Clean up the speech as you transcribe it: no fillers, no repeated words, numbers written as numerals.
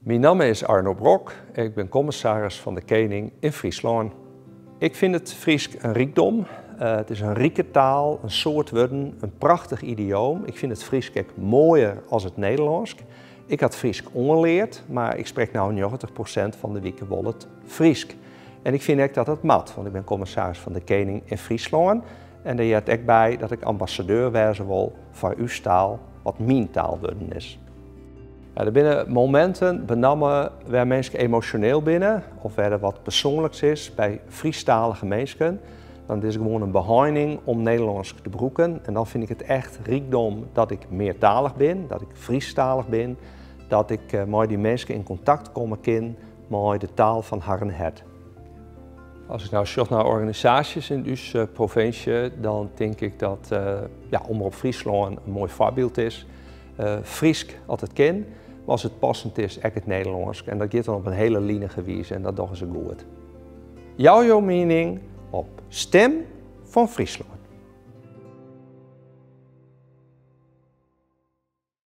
Myn namme is Arno Brok, ik bin kommissaris fan de Kening yn Fryslân. Ik fyn it Frysk in rykdom. It is in rike taal, in soad wurden, in prachtich idioom. Ik fyn it Frysk ek moaier as it Nederlânsk. Ik ha it Frysk oanleard, mar ik sprek no 90% fan de wike wol it Frysk. En ik fyn ek dat dat moat, want ik bin kommissaris fan de Kening yn Fryslân. En dêr heart ek by dat ik ambassadeur wêze wol foar ús taal, wat myn taal wurden is. Ja, der binne mominten, benammen wêr minsken emosjoneel binne of wêr der wat persoanliks is by Frysktalige minsken, dan is it gewoan in beheining om Nederlânsk te brûken. En dan fyn ik it echt rykdom dat ik meartalich bin, dat ik Frysktalich bin, dat ik eh, mei dy minsken yn kontakt komme kin mei de taal fan harren hert. As ik no sjoch nei organisaasjes yn ús eh, provinsje, dan tink ik dat eh, ja, Omrop Fryslân in moai foarbyld is. Frysk as it kin, mar as it passend is ek it Nederlânsk. En dat giet dan op in hiele linige wize en dat dogge se goed. Jou jo miening op Stim fan Fryslân.